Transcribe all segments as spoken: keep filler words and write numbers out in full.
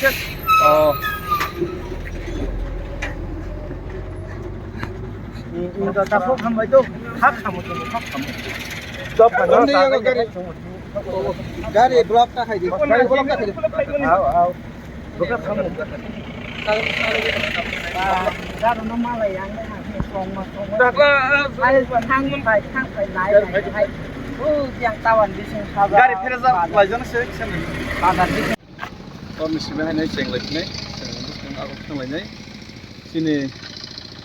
se. Oh. Tapok hambai to, hak khamu to, hak khamu. Job ano gari, gari block ta khai di. Gari block ta khai di. Aw, aw. Block ta khai di. Ba, gari no malai yang na, song ma, song ma. Ai, thang phai, thang phai, nai, nai, nai. Oh, yang tawan bising saja. Gari phera ja, bazar lai jana se, se. Bazar bising. Torni simi hai nai cheng lai nai, cheng lai nai, abo thang lai nai. Chini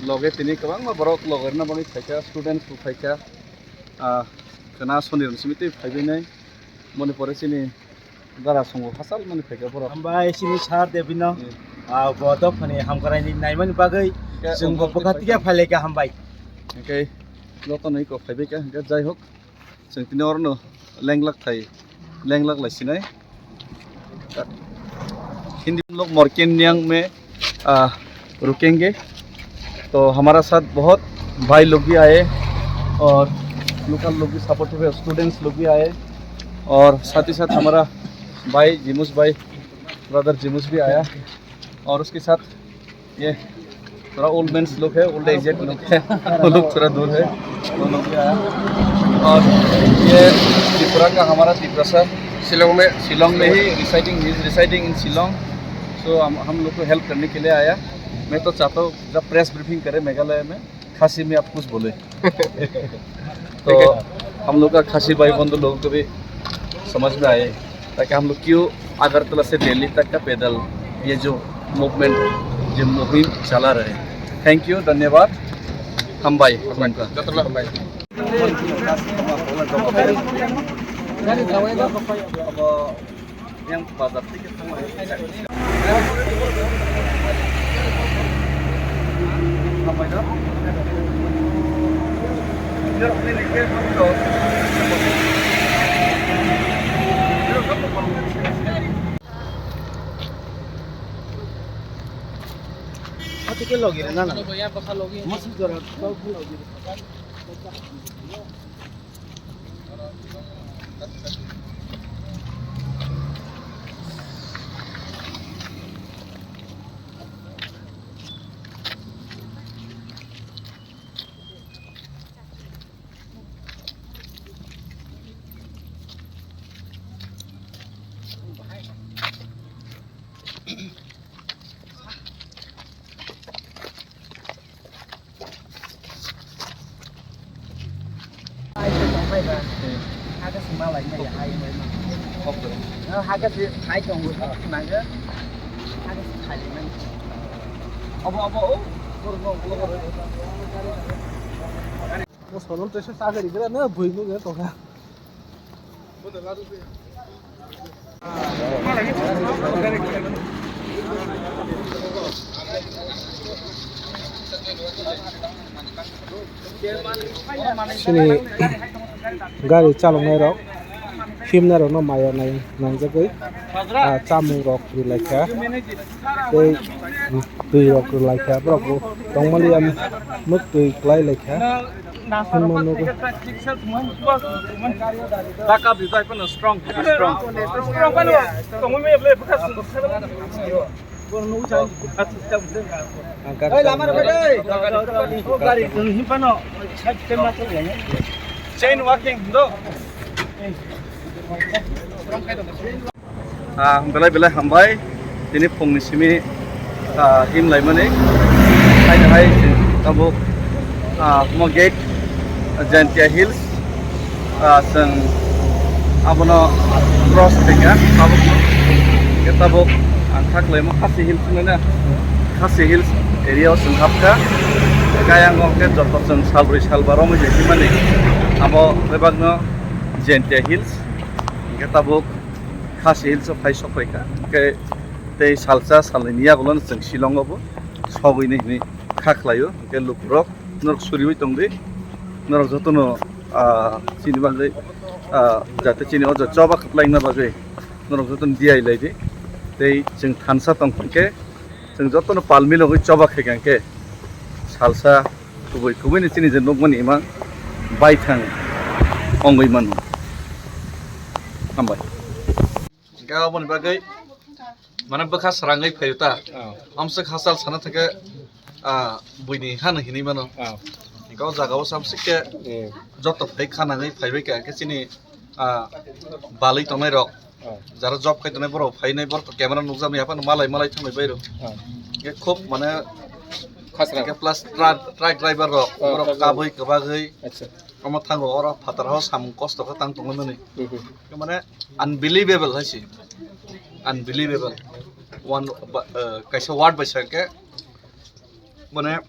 loge tini kwbangma borok loge rwna bagwi phaikha, students bo phaikha. Ah, khwna soni rwna simi tei phaibai nai. Moni pore chini dara songo hachal mani phaikha borok. Hambai chini sir Debino. Hmm. Ah, bo dophani hamkraini naimani bagwi. Khe chwng bo omo bwkha twi tikhe phailaikha hambai. Hwnkhe jotono iko phaibaikha, hwnkhe jai hok. Chwng tini orono lenglak thai, lenglak lai sinai. Hindi log morken niang me, ah, rukenge. To hamara sath bahut bhai log bhi aaye aur local log bhi supportive hai, students log bhi aaye aur sath hi sath hamara bhai Jimus bhai, brother Jimus bhi aaya aur uske sath ये थोड़ा old mains लोग है, old aged लोग है, वो लोग थोड़ा दूर है, वो लोग भी आया। और ये त्रिपुरा का हमारा त्रिपुरा सर शिलोंग में, शिलोंग में ही residing, he is residing in Shillong. So हम हम लोग को हेल्प करने के लिए आया। मैं तो चाहता हूँ जब प्रेस ब्रीफिंग करे मेघालय में, खासी में आप कुछ बोले। तो हम लोग का खासी भाई बंधु लोगों को भी समझ में आए, ताकि हम लोग क्यों अगरतला से दिल्ली तक का पैदल ये जो मूवमेंट, जो मुहिम चला रहे। थैंक यू, धन्यवाद। Hambai. Hambai. Jotono hambai. Yang bazar tiket Ati ke logi re na na. Masi jora kau pun logi re. Hake sima lai na ya, hai mai ma. Hake si hai tong gu, nang ge. Hake si khai lai mai. Abo, abo, o. Mo sono tese sa gari gra na, bui mo ge to ka. Chini gari chaloknai rok himnai rokno maya nai nangjagwi, ah, chamung rok rwlaikha tei twi rok rwlaikha, borok bo tongmani yang nuk twi kwlai laikha. Himma nugo. Taka bijai pano strong, strong. Strong pano tongwi maya ble bwkha sung. Chain walking do. Ah, belai belai hambai. Tini phungni simi, ah, him laimani. Haino hai tabuk, ah, mo gate, ah, Jaintia Hills. Ah, chwng abono cross khaikha, tabuk khe tabuk ang kha khlaimo Khasi Hills hinwi na, Khasi Hills area o chwng habkha. Khe ayang o khe joto chwng salbrwi salba romwi je himani abo bebakno Jaintia Hills, hwnkhe tabuk Khasi Hills o phai sokphaikha. Hwnkhe tei salsa salnwini yagulono chwng Shillong o bo sogwini hinwi kha khlaio. Hwnkhe lukurok norok suriwi tongdi, norok jotono, ah, chini bagwi, ah, jate chini o choba kwplaina bagwi norok jotono diyai laidi. Tei chwng thansa tongkha hwnkhe chwng jotono pal milogwi choba khaikha hwnkhe salsa kubui kubui ni chini je nukmani ima baithang ongwi mano. Hambai. Hwnkhe aboni bagwi mane bwkha srangwi phaio ta. Oh. Amswk hachal sana thangkhe, ah, buini hano hinwi mano. Oh. Hwnkhe o jaga o samswk khe, hmm, joto phai khanangwi phaibai kha, hwnkhe chini, ah, balwi tongnai rok. Oh. Jara job khai tongnai borok phainai borok camera nukjaknai aphano malai malai thanglai bai rw. Oh. Hwnkhe khub mane khasrang. Hwnkhe plus tra-, truck driver rok, oh, borok khasrang. Kabui kwbagwi. Acha. Omo thango oro phatar o samung kosto khe tang tongwi mani. Mhm. Mane unbelievable hai se. Unbelievable. One ba, eh, kaisa word bai sa khe mane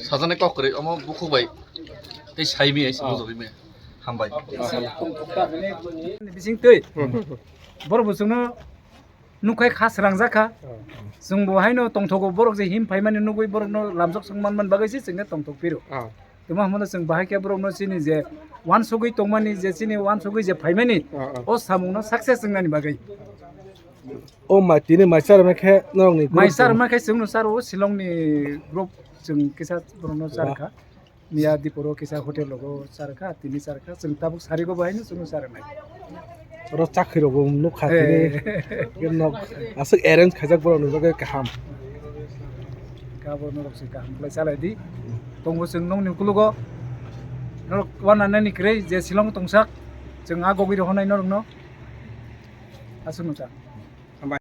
sajani kok kwrwi omo bukhuk bai tei saimi hai se. Oh. Bujogwi me. Hambai. Bising twi. Mhm. Borok bo chwngno nukkhai kha srangjak kha. Oh. Chwng bo haino tongthogo, borok je him phaimani nugwi borokno lamjok swng manmani bagwi se chwngno tongthok phiro. Oh. Tamo hwnmano chwng bahai khe borokno chini je wansugwi tongmani, je chini wansugwi je phaimani, oh, oh, o samungno success wngnani bagwi. O mai tini mai charwma khe norokni group mai charwma khe chwngno charo, o Shillongni group chwng kisa borokno charkha. Miya diporo kisa hotel rogo charkha, tini charkha, chwng tabuk sarigo bahaino chwngno charwnai. Oro chakhwi rokbo nukha tini. He. Nok aswk arrange khaijak borokni bagwi kaham. Kabo norok se kaham khlai chalai di. Tongo chwng nokni ukologo. Norok wana nani kwrwi je Shillong tongsak, chwng a gogwi rohornai norokno. Aswk nukha.